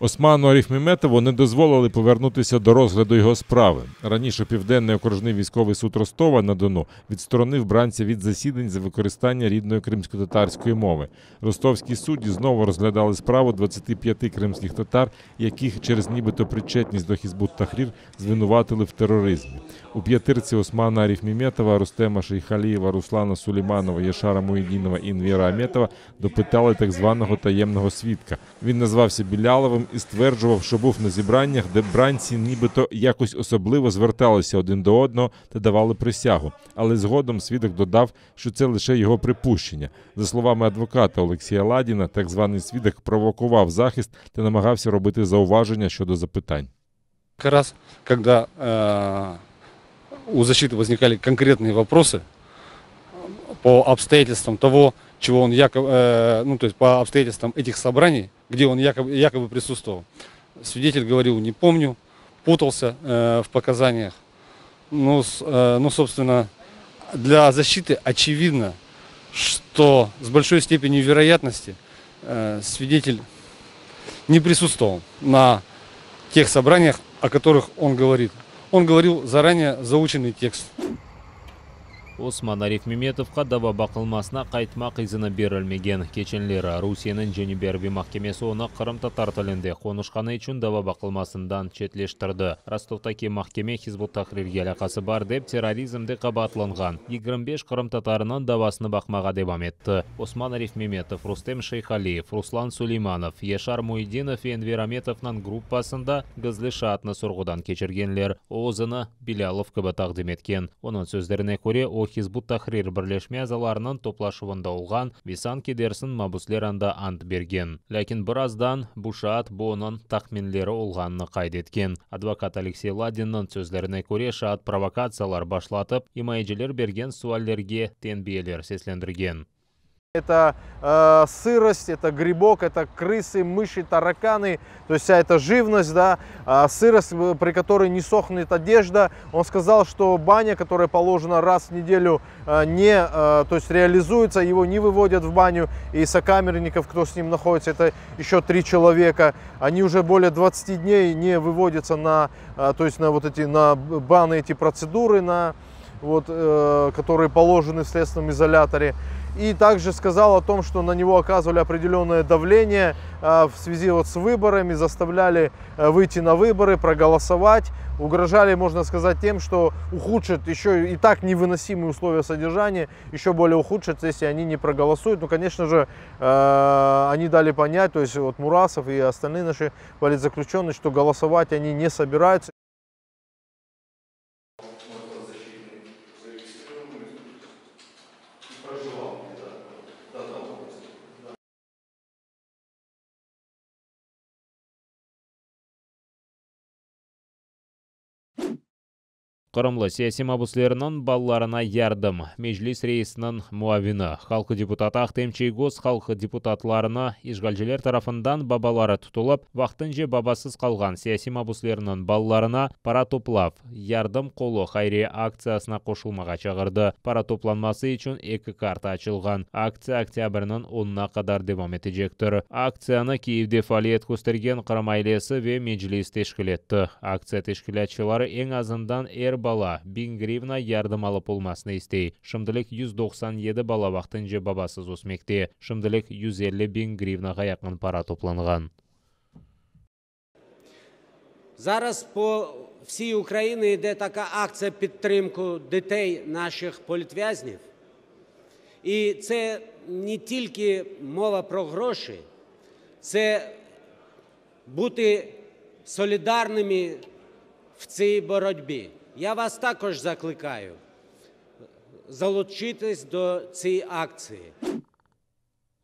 Осману Арифмеметову не дозволили повернутися до розгляду його справи. Раніше Південний окружний військовий суд Ростова-на-Дону відсторонив бранця від засідань за використання рідної кримськотатарської мови. Ростовські судді знову розглядали справу 25 кримських татар, яких через нібито причетність до Хізбут Тахрір звинуватили в тероризмі. У п'ятирці Османа Арифмеметова, Рустема Шейхалієва, Руслана Сулейманова, Яшара Муєдінова і Енвера Аметова допитали так званого таємного свідка. Він назвався Біляловим і стверджував, що був на зібраннях, де бранці нібито якось особливо зверталися один до одного та давали присягу. Але згодом свідок додав, що це лише його припущення. За словами адвоката Олексія Ладіна, так званий свідок провокував захист та намагався робити зауваження щодо запитань. Как раз, когда у защиты возникали конкретные вопросы по обстоятельствам того, чего он якобы, ну, то есть по обстоятельствам этих собраний, где он якобы присутствовал. Свидетель говорил, не помню, путался в показаниях. Для защиты очевидно, что с большой степенью вероятности свидетель не присутствовал на тех собраниях, о которых он говорит. Он говорил заранее заученный текст. Осман Арифмеметовqa dava baqılmasına qaytmaq izini berilmegen. Keçenleri Rusiyeniñ Cenübiy arbiy mahkemesi onı qırımtatar tilinde qonuşqanı içün dava baqılmasından çetleştirdi. Rostovdaki mahkeme Hizb ut-Tahrirge alâqası bar dep terrorizmde qabaatlanğan 25 qırımtatarınıñ davasını baqmağa devam etti. Osman Arifmemetov, Rustem Şeyhaliyev, Ruslan Suleymanov, Yaşar Muedinov ve Enver Ametovnıñ gruppasında gizli şaatnı sorğudan keçirgenler. O özüni Bilâlov kibi taqdim etken. Onıñ sözlerine köre, o Hizb ut-Tahrir birleşme azalarınıñ toplaşuvında olğan ve sanki dersin mabüsler anda ant bergen. Lâkin birazdan bu şaat bu onıñ tahminleri olğanını qayd etken. Advokat Aleksey Ladinniñ sözlerine köre, şaat provokatsiyalar başlatıp, imayeciler bergen suallerge tenbiyeler seslendirgen. Это сырость, это грибок, это крысы, мыши, тараканы, то есть вся эта живность, да, сырость, при которой не сохнет одежда. Он сказал, что баня, которая положена раз в неделю, не то есть реализуется, его не выводят в баню, и сокамерников, кто с ним находится, это еще 3 человека, они уже более 20 дней не выводятся на то есть на вот эти, на баны эти процедуры, на, вот, которые положены в следственном изоляторе. И также сказал о том, что на него оказывали определенное давление в связи с выборами, заставляли выйти на выборы, проголосовать, угрожали, можно сказать, тем, что ухудшат еще и так невыносимые условия содержания, еще более ухудшатся, если они не проголосуют. Конечно же, они дали понять, то есть Мурасов и остальные наши политзаключенные, что голосовать они не собираются. Qırımlı siyasiy mabüsleriniñ balalarına yardım. Meclis reisiniñ muavini, halq deputatı Ahtem Çiygoz halq deputatlarını işğalciler tarafından babaları tutulıp, vaqtınca babasız qalğan siyasiy mabüsleriniñ balalarına para toplav, yardım qolu hayriye aktsiyasına qoşulmağa çağırdı. Para toplanması içün 2 karta açılğan. Aktsiya oktâbrniñ 10-na qadar devam etecektir. Aktsiyanı Kiyevde faaliyet köstergen Qırım ailesi ve Meclis teşkil etti. Aktsiya teşkilâtçıları eñ azından er bala 1000 grivna yardım alıp olmasını istey. Şimdilik 197 bala vaqtınca babasız ösmekte. Şimdilik 150.000 grivnağa yaqın para toplanğan. Зараз по всій Україні йде така акція підтримки дітей наших політв'язнів. І це не тільки мова про гроші, це бути солідарними в цій боротьбі. Я вас також закликаю залучитись до цієї акції.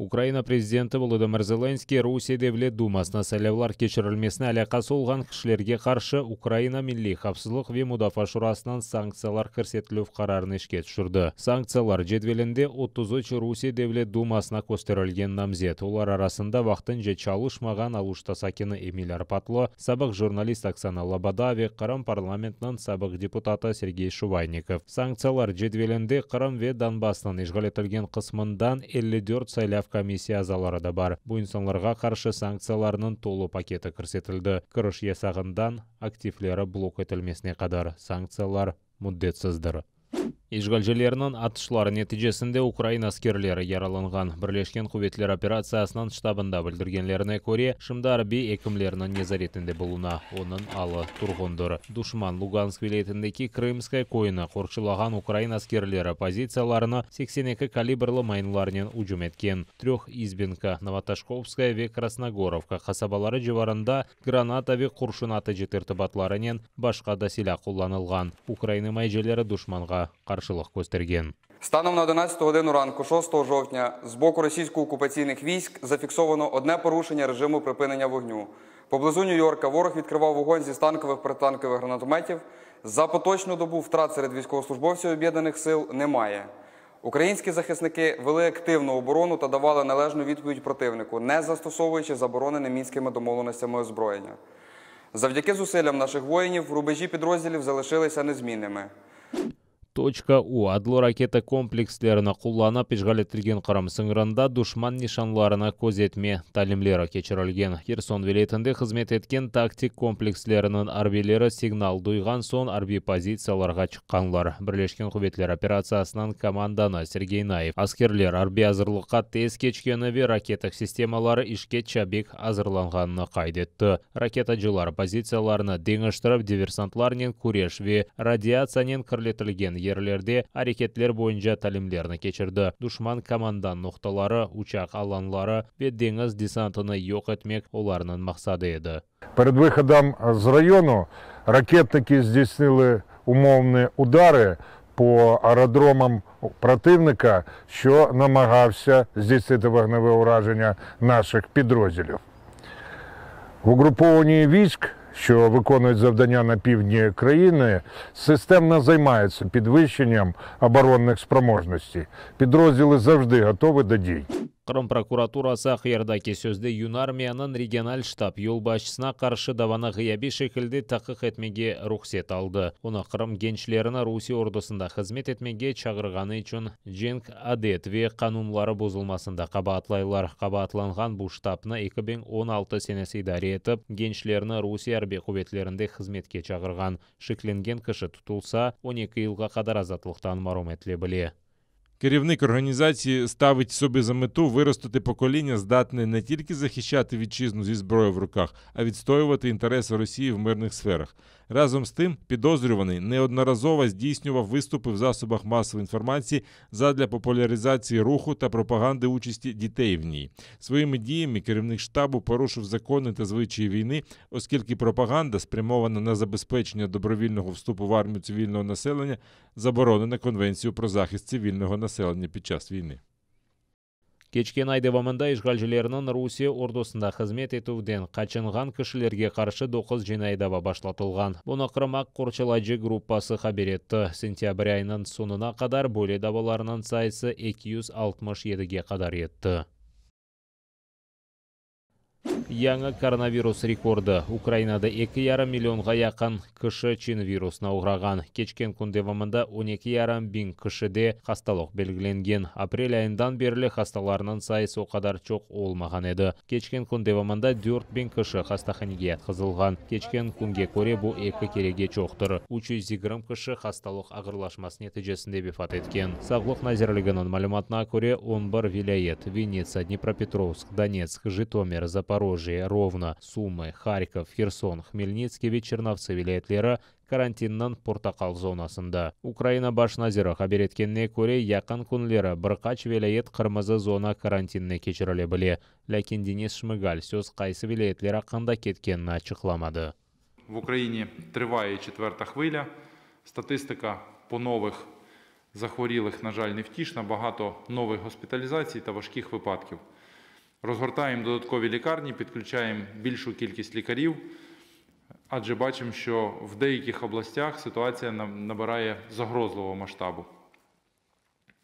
Ukraina prezidenti Volodımır Zelenskıy Rusiye Devlet dumasına saylavlar keçirilmesine alâqası olğan kişilerge qarşı Ukraina Milliy havfsızlıq ve mudafaa şurasınıñ sanktsiyalar kirsetilüv qararını işke tüşürdi. Sanktsiyalar cedvelinde 33 Rusiye Devlet dumasına kösterilgen namzet, olar arasında vaqtınca çalışmağan Aluşta sakini Emil Arpatlı, sabıq jurnalist Oksana Loboda ve Qırım parlamentiniñ sabıq deputatı Sergey Şuvaynikov. Sanktsiyalar cedvelinde Qırım ve Donbassnıñ işğal etilgen qısmından 54 saylav komissiya azaları da bar. Bu insanlarğa qarşı sanktsiyalarnıñ tolu paketi kirsetildi, kiriş yasağından aktivleri blok etilmesine qadar. Sanktsiyalar müddetsizdir. İşğalcilerniñ atışları neticesinde ukrain askerleri yaralanğan. Birleşken quvetler operatsiyasınıñ ştabında bildirgenlerine köre, şimdi arbiy ekimlerniñ nezaretinde buluna, onıñ alı turğundır. Duşman Lugansk vilâyetindeki Krımskoye köyüni qorçalağan ukrain askerleri pozitsiyalarına 82 kalibrli mayınlarnen ücüm etken. Tröh İzbinka, Novotoshkovskaya ve Krasnogorovka qasabaları civarında granata ve qurşun atıcı tertibatlarınen başqa da silâ qullanılğan. Ukrain imayecileri duşmanğa qarşılıq köstergen. Станом на 11 годину ранку 6 жовтня з боку російсько-окупаційних військ зафіксовано одне порушення режиму припинення вогню. Поблизу Нью-Йорка ворог відкривав вогонь зі станкових протитанкових гранатометів. За поточну добу втрат серед військовослужбовців об'єднаних сил немає. Українські захисники вели активну оборону та давали належну відповідь противнику, не застосовуючи заборонене мінськими домовленостями озброєння. Завдяки зусиллям наших воїнів рубежі підрозділів залишилися незмінними. Toçka U adlı raketa komplekslerini qullanıp işğal etilgen Qırım sıñırında duşman nişanlarını közetme talimleri keçirilgen. Herson vilâyetinde hızmet etken taktik kompleksleriniñ arbiyleri signal duyğan soñ arbiy pozitsiyalarğa çıqqanlar. Birleşken quvetler operatsiyasınıñ komandanı Sergey Nayev askerler arbiy azırlıqqa tez keçkeni ve raketa sistemaları işke çabik azırlanğanını qayd etti. Raketacılar pozitsiyalarını deñiştirip diversantlarnen küreş ve radiatsiyanen kirletilgen yerlerde areketler boyunca talimlerni keçirdi. Duşman komandan noqtaları, uçaq alanları ve deñiz desantını yoq etmek olarnıñ maqsadı edi. Перед виходом з району ракетники здійснили умовні удари по аеродромам противника, що намагався здійснити вогневе ураження наших підрозділів. В угрупованні військ, що виконують завдання на півдні країни, системно займаються підвищенням оборонних спроможностей. Підрозділи завжди готові до дій. Qırım prokuraturası Aqyardaki sözde Yunarmiyanıñ regional ştab yolbaşçısına qarşı davanı ğıyabiy şekilde taqiq etmege ruhset aldı. Onı Qırım gençlerini Rusiye ordusında hızmet etmege çağırğanı içün cenk adet ve qanunları bozulmasında qabaatlaylar. Qabaatlanğan bu ştabnı 2016 senesi idare etip, gençlerni Rusiye arbiy quvetlerinde hızmetke çağırğan. Şeklengen kişi tutulsa, 12 yılğa qadar azatlıqtan marum etile bile. Керівник організації ставить собі за мету виростити покоління, здатне не тільки захищати вітчизну зі зброєю в руках, а відстоювати інтереси Росії в мирних сферах. Разом з тим, підозрюваний неодноразово здійснював виступи в засобах масової інформації задля популяризації руху та пропаганди участі дітей в ній. Своїми діями керівник штабу порушив закони та звичаї війни, оскільки пропаганда, спрямована на забезпечення добровільного вступу в армію цивільного населення, заборонена Конвенцією про захист цивільного населення під час війни. Keçken ay devamında işğalcilerniñ Rusiye ordusında hızmet etüvden qaçınğan kişilerge qarşı 9 cinaiy dava başlatılğan. Bunı Qırım aq qorçalayıcı gruppası haber etti. Sentâbr ayınıñ soñuna qadar böyle davalarnıñ sayısı 267-ge qadar yetti. Yañı koronavirus rekordı. Ukrainada 2,5 millionğa yaqın kişi Çin virusına oğrağan. Keçken kün devamında 12,5 biñ kişide hastalıq belgilengen. Aprel ayından berli hastalarnıñ sayısı o qadar çoq olmağan edi. Keçken kün devamında 4 biñ kişi hastahanege yatqızılğan. Keçken künge köre bu eki kerege çoqtır. 320 kişi hastalıq ağırlaşması neticesinde vefat etken. Sağlıq nazirliginiñ malümatına köre 11 vilâyet Vinnitsa, Dnipropetrovsk, Donetsk, Jitomir, Zaporojye, Rovno, Sumı, Harkov, Herson, Hmelnitskiy ve Çernovtsı vilâyetleri karantinniñ portaqal zonasında. Ukraina baş naziri haber etkenine köre yaqın künleri bir qaç vilâyet qırmızı zona karantinine keçirile bile. Lâkin Denis Şmıgal söz qaysı vilâyetler aqqında ketkenini açıqlamadı. В Україні триває четверта хвиля. Статистика по нових захворілих, на жаль, невтішна. Багато нових госпіталізацій та важких випадків. Розгортаємо додаткові лікарні, підключаємо більшу кількість лікарів, адже бачимо, що в деяких областях ситуація набирає загрозливого масштабу.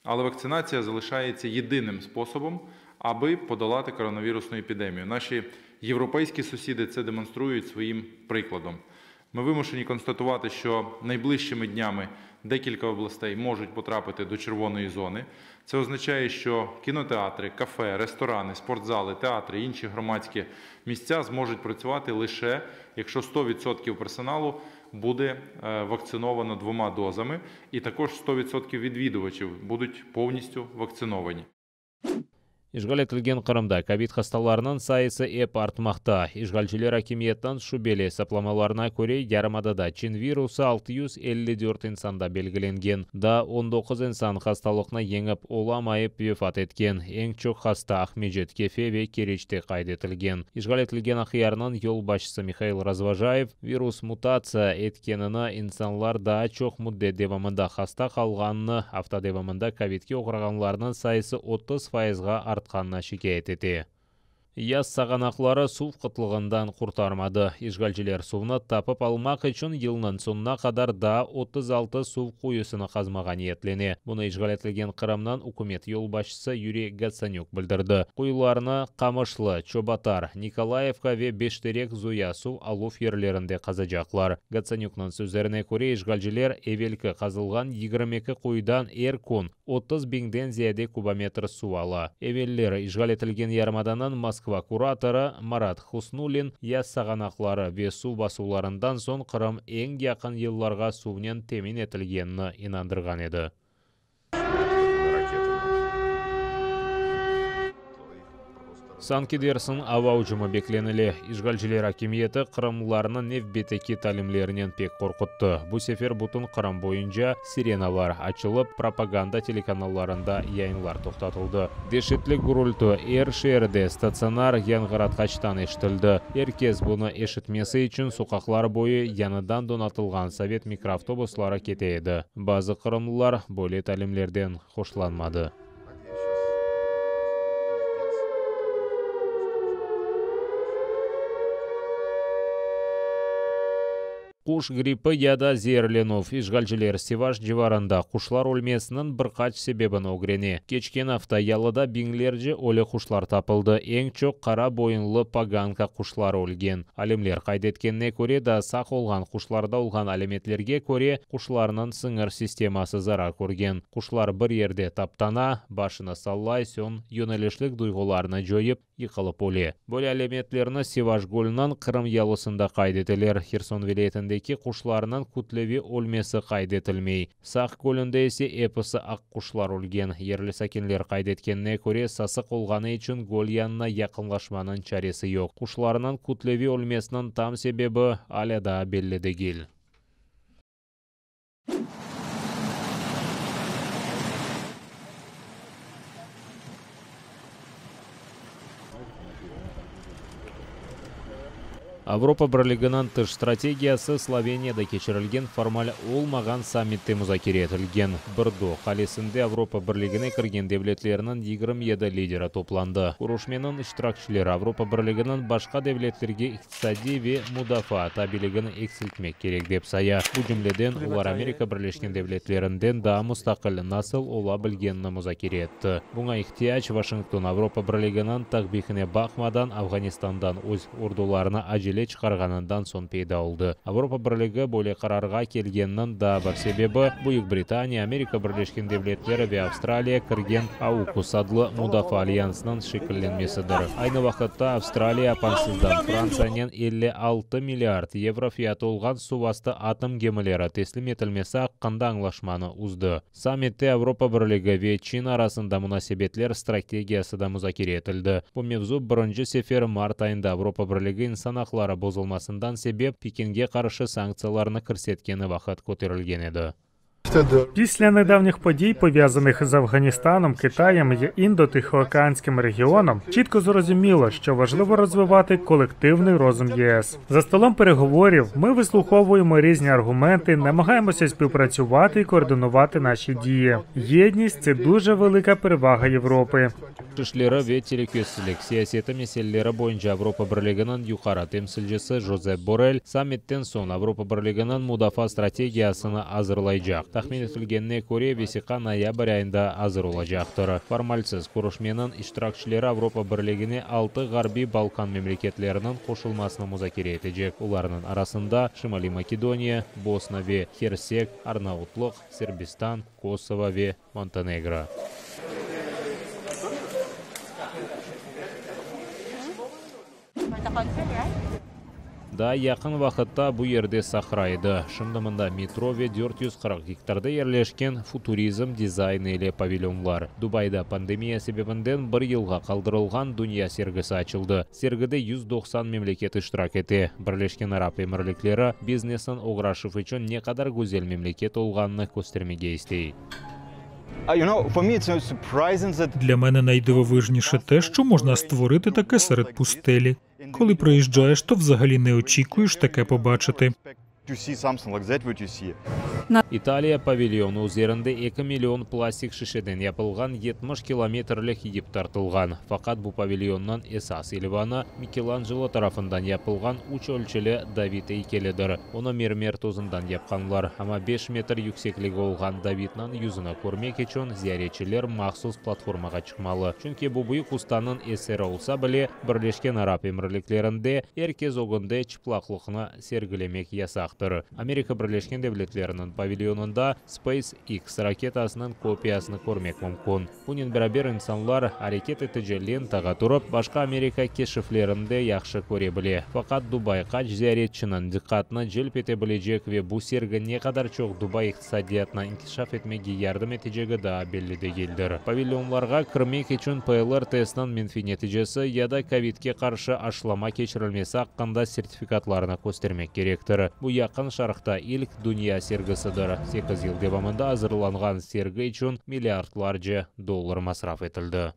Але вакцинація залишається єдиним способом, аби подолати коронавірусну епідемію. Наші європейські сусіди це демонструють своїм прикладом. Ми вимушені констатувати, що найближчими днями декілька областей можуть потрапити до червоної зони. Це означає, що кінотеатри, кафе, ресторани, спортзали, театри, інші громадські місця зможуть працювати лише, якщо 100% персоналу буде вакциновано двома дозами, і також 100% відвідувачів будуть повністю вакциновані. İşğal etilgen Qırımda kovid hastalarınıñ sayısı ep artmaqta. İşğalciler akimiyetniñ şübeli esaplamalarına köre, yarımadada çin virusı 654 insanda belgilengen. Daa 19 insan hastalıqnı yeñip olamayıp vefat etken. Eñ çoq hasta Aqmescit, Kefe ve Keriçte qayd etilgen. İşğal etilgen Aqyarnıñ yolbaşçısı Mihail Razvojayev, virus mutatsiya etkenini, insanlar daa çoq müddet devamında hasta qalğanını, afta devamında kovidke oğrağanlarnıñ sayısı 30 fayızğa artqanına şikâyet ete. Yaz sağanaqları suv qıtlığından qurtarmadı. İşğalciler suvnı tapıp almaq içün yılnıñ soñuna qadar daa 36 suv quyusını qazmağa niyetlene. Bunı işğal etilgen Qırımnıñ ükümet yolbaşçısı Yuriy Gotsanük bildirdi. Quyularnı Qamışlı, Çobatar, Nikolayevka ve Beşterek Zuya suv aluv yerlerinde qazacaqlar. Gotsanükniñ sözlerine köre, işğalciler evelki qazılğan 22 quyudan er kün 30 biñden ziyade kubometr suv ala. Evelleri işğal etilgen yarımadanıñ Moskva kuratorı Marat Husnullin yaz sağanaqları ve suv basuvlarından soñ Qırım eñ yaqın yıllarğa suvnen temin etilgenini inandırğan edi. Sanki dersiñ ava ücümi beklenile. İşğalciler akimiyeti qırımlılarnı nevbetteki talimlerinen pek qorquttı. Bu sefer bütün Qırım boyunca sirenalar açılıp, propaganda telekanallarında yayınlar toqtatıldı. Deşetli gürültü er şeerde statsionar yañğıratqaçtan eşitildi. Er kes bunı eşitmesi içün soqaqlar boyu yañıdan donatılğan sovet mikroavtobusları kete edi. Bazı qırımlılar böyle talimlerden hoşlanmadı. Quş grippi ya da zeerlenüv, işğalciler Sivaş civarında quşlar ölmesiniñ bir qaç sebebini ögrene. Keçken afta yalıda biñlerce ölü quşlar tapıldı, eñ çoq qara boyunlı poganka quşları ölgen. Alimler qayd etkenine köre, daa sağ olğan quşlarda olğan alâmetlerge köre, quşlarnıñ siñir sisteması zarar körgen. Quşlar bir yerde taptana, başını sallay, soñ yönelişlik duyğularını coyıp, yıqılıp öle. Böyle alâmetlerni Sivaş gölüniñ Qırım yalısında qayd eteler. Herson vilâyetindeki quşlarnıñ kütleviy ölmesi qayd etilmey. Saq gölünde ise episi aqquşlar ölgen. Yerli sakinler qayd etkenine köre, sasıq olğanı içün göl yanına yaqınlaşmanıñ çaresi yoq. Quşlarnıñ kütleviy ölmesiniñ tam sebebi alâ daa belli degil. Avropa Birliginiñ tış strategiyası Sloveniyada keçirilgen formal olmağan sammitte muzakere etilgen. Brdo qalesinde Avropa Birligine kirgen devletlerniñ 27 lideri toplandı. Körüşmeniñ iştirakçileri Avropa Birliginiñ başqa devletlerge iqtisadiy ve mudafaa tabiligini eksiltmek kerek, dep saya. Bu cümleden, olar Amerika Birleşken Devletlerinden daa mustaqil nasıl ola bilgenini muzakere etti. Buña ihtiyac, Washington Avropa Birliginiñ takbihine baqmadan, Afğanistandan öz ordularını acele çıqarğanından soñ peyda oldı. Avropa Birligi böyle qararğa kelgeniniñ daa bir sebebi, Büyük Britaniya, Amerika Birleşken Devletleri ve Avstraliya kirgen AUKUS adlı mudafaa alyansınıñ şekillenmesidir. Aynı vaqıtta Avstraliya apansızdan Frantsiyanen 56 milliard yevro fiyatı olğan suvastı atom gemileri teslim etilmesi aqqında añlaşmanı üzdi. Sammitte Avropa Birligi ve Çin arasında munasebetler strategiyası da muzakere etildi. Bu mevzu birinci sefer mart ayında Avropa Birligi insan aqları bozulmasından sebep Pekinge qarşı sanktsiyalarnı kirsetkeni vaqıt köterilgen edi. Після недавніх подій, пов'язаних з Афганістаном, Китаєм і Індо-Тихоокеанським регіоном, чітко зрозуміло, що важливо розвивати колективний розум ЄС. За столом переговорів ми вислуховуємо різні аргументи, намагаємося співпрацювати і координувати наші дії. Єдність це дуже велика перевага Європи. İşleri ve telükesizlik siyaseti meseleleri boyunca Avropa Birliginiñ yuqarı temsilcisi Jozep Borrell sammitten soñ Avropa Birliginiñ mudafaa strategiyasını azırlaycaq. Tahmin etilgenine köre, vesiqa noyabr ayında azır olacaqtır. Formalsiz körüşmeniñ iştirakçileri Avropa Birligine altı Ğarbiy Balkan memleketleriniñ qoşulmasını muzakere etecek, olarnıñ arasında Şimaliy Makedoniya, Bosna ve Hersek, Arnavutlıq, Sırbistan, Kosovo ve Montenegro. Daa yaqın vaqıtta bu yerde sahra edi. Şimdi mında metro ve 440 gektarda yerleşken futurizm dizaynı ile pavilyonlar. Dubayda pandemiya sebebinden bir yılğa qaldırılğan Dünya sergisi açıldı. Sergide 190 memleket iştirak ete. Birleşken Arap Emirlikleri biznesnen oğraşuv içün ne qadar güzel memleket olğanını köstermege istey. Для мене найдивовижніше те, що можна створити таке серед пустелі. Коли приїжджаєш, то взагалі не очікуєш таке побачити. İtaliya pavilyonı üzerinde eki million plastik şişeden yapılğan 70 kilometrlik yip tartılğan. Faqat bu pavilyonnıñ esas ilvanı Mikelanjelo tarafından yapılğan üç ölçüli David eykelidir. Onı mermer tozundan yapqanlar, amma beş metr yüksekligi olğan Davidniñ yüzüni körmek içün ziyaretçiler mahsus platformağa çıqmalı. Çünki bu büyük ustanıñ eseri olsa bile, Birleşken Arap Emirliklerinde er kes ögünde çıplaqlıqnı sergilemek yasaqtır. Amerika Birleşken Devletleriniñ pavilyonında SpaceX raketasınıñ kopiyasını körmek mümkün. Bunen beraber insanlar, areket etici lentağa turıp, başqa Amerika keşiflerini de yahşı köre bile. Faqat Dubay qaç ziyaretçiniñ diqqatını celp ete bilecek ve bu sergi ne qadar çoq Dubay iqtisadiyatına inkişaf etmege yardım etecegi daa belli degildir. Pavilyonlarğa kirmek içün PLR testiniñ menfiy neticesi ya da kovidke qarşı aşılama keçirilmesi aqqında sertifikatlarnı köstermek kerektir. Bu Yaqın Şarqta ilk dünya sergisidir. Sekiz yıl devamında azırlanğan sergi içün milliardlarca dollar masraf etildi.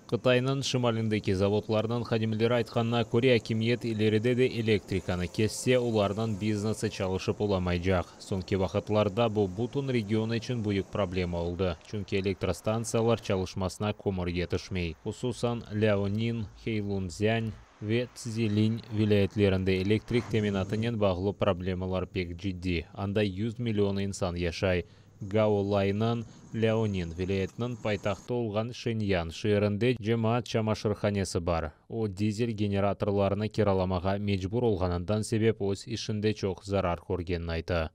Qıtaynıñ şimalindeki zavodlarnıñ hadimleri aytqanına köre, akimiyet ileride de elektrikanı kesse, olarnıñ biznesi çalışıp olamaycaq. Soñki vaqıtlarda bu bütün region içün büyük problema oldı, çünki elektrostantsiyalar çalışmasına kömür yetişmey. Hususan, Lâonin, Heylundzân ve Czilin vilâyetlerinde elektrik teminatınen bağlı problemalar pek ciddiy, anda 100 million insan yaşay. Gao Laynıñ Lâonin vilâyetiniñ paytahtı olğan Şenyan şeerinde cemaat çamaşırhanesi bar. O, dizel generatorlarını kiralamağa mecbur olğanından sebep öz işinde çoq zarar körgenini ayta.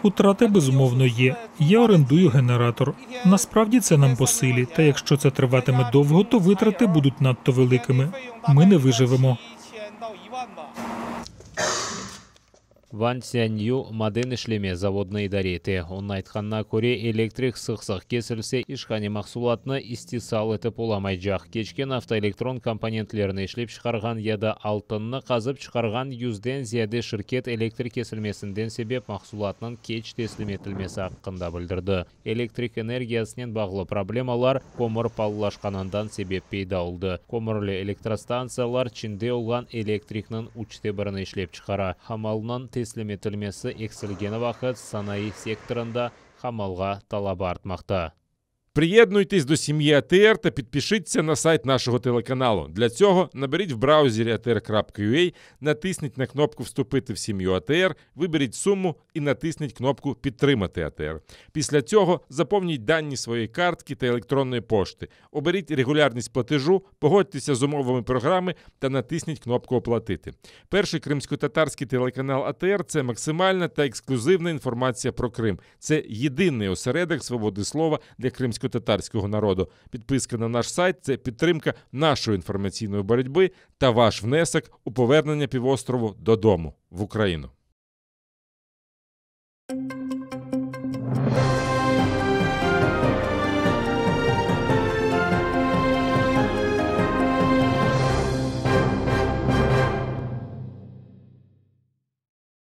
Утрати, безумовно, є. Я орендую генератор. Насправді це нам по силі, та якщо це триватиме довго, то витрати будуть надто великими. Ми не виживемо. Van Tsyanyu maden işleme zavodını idare ete. Onıñ aytqanına köre, elektrik sıq-sıq kesilse, işhane mahsulatnı istisal etip olamaycaq. Keçken afta elektron komponentlerini işlep çıqarğan ya da altınnı qazıp çıqarğan yüzden ziyade şirket elektrik kesilmesinden sebep mahsulatnıñ keç teslim etilmesi aqqında bildirdi. Elektrik energiyasınen bağlı problemalar kömür paalılaşqanından sebep peyda oldı. Kömürli elektrostantsiyalar Çinde olğan elektrikniñ üçte birini işlep çıqara. Hamalnıñ teslim etilmesi eksilgeni vaqıt sanayı sektorında hamalğa talabı artmaqta. Приєднуйтесь до сім'ї АТР та підпишіться на сайт нашого телеканалу. Для цього наберіть в браузері atr.ua, натисніть на кнопку Вступити в сім'ю АТР, виберіть суму і натисніть кнопку Підтримати АТР. Після цього заповніть дані своєї картки та електронної пошти. Оберіть регулярність платежу, погодьтеся з умовами програми та натисніть кнопку Оплатити. Перший кримсько-татарський телеканал АТР – це максимальна та ексклюзивна інформація про Крим. Це єдиний осередок свободи слова для кримсько-татарського народу. Підписка на наш сайт – це підтримка нашої інформаційної боротьби та ваш внесок у повернення півострову додому в Україну.